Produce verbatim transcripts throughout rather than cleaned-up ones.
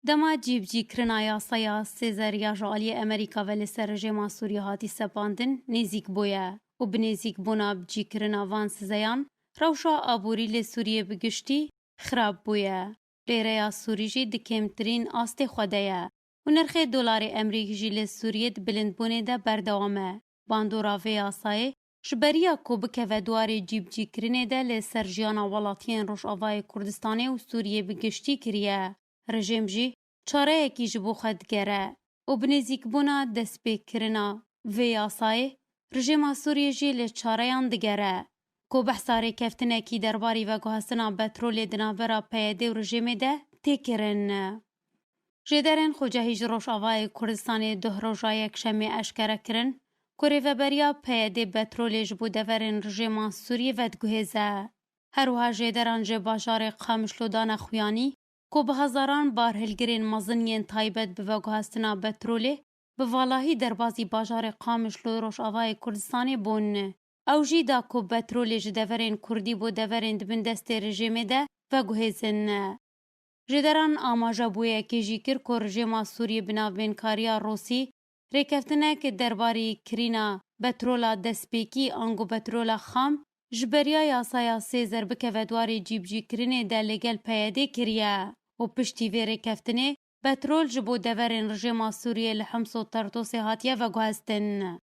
Dema cîbicîkirina yasaya Sêzer ya ji aliyê Amerîka ve li ser rejêma Sûriyê hatî sepandin nêzîk bûye û bi nêzîkbûna bicîkirina van sizeyan rewşa aborî li Sûriyê bi giştî xirab bûye. Lêreya Sûrî jî di kêmtirîn astê xwe de ye û nirxê dolarê Emrîk jî li Sûriyê di bilindbûnê de berdewam e. Bandora vê yasayê ji beriya ku bikeve di warê cîbicîkirinê de li ser jiyana welatiyên Rojavayê Kurdistanê û Sûriyê bi giştî kiriye. Rejêm jî çareyekî ji bo xwe digere û bi nêzîkbûna destpêkirina vê yasayê rejêma Sûriyê jî li çareyan digere. Ku behsa rêkeftinekî derbarî veguhestina petrolê di navbera P Y D û rejêmê de tê kirin. Jêderên xwecehî ji Rojavayê Kurdistanê duh roja Yekşemê eşkere kirin ku rêveberiya P Y D petrolê ji bo deverên rejêma Sûriyê vediguhêze. Her wiha jêderan ji bajarê Qamişlo dane xuyanî ku bi hezaran barhilgirên mezin yên taybet bi veguhestina petrolê bi valahî derbazî bajarê Qamişlo Rojavayê Kurdistanê bûn. Ew jî da ku petrolê ji deverên Kurdî bo deverên di bin destê rejêmê de veguhêzin. Jêderan amaje bo yekê jî kir ku rejêma Sûriyê bi navbênkariya Rûsî rêkeftinek derbarî kirîna petrola destpêkî ango petrola xam ji beriya yasaya Sêzer bikeve di warê cîbicîkirinê de li gel P Y D kiriye û piştî vê rêkeftinê petrol ji bo deverên rejêma Sûriyê li Hims û Tertosê hatiye veguhestin.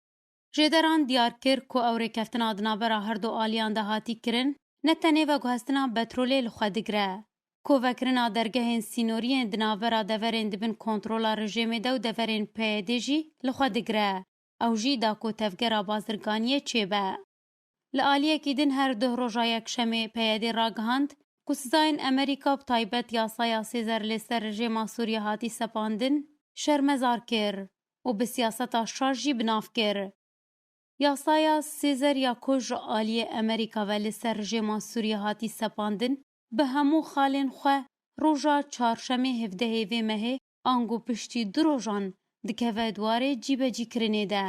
Jêderan diyar kir ku ew rêkeftina di navbera her du aliyan de hatî kirin, ne tenê veguhestina petrolê li xwe digire. Kovekirina dergehên sînoriyên di navbera deverên di bin kontrola rejêmê de û deverên P Y D jî li xwe digire. Ew jî da ku tevgera bazirganiyê çêbe. Li aliyekî din her duh roja Yekşemê P Y D ragihand ku sizayên Amerîka bi taybet yasaya Sêzer li ser rejêma Sûriyê hatî sepandin şermezar kir û bi siyaseta şaş jî bi nav kir. Yasaya Sêzer ya ku ji aliyê Amerîka ve li ser rejêma Sûriyê hatî sepandin, bi hemû xalên xwe roja çarşemê hevdehê vê mehê ango piştî du rojan dikeve di warê cîbecîkirinê de.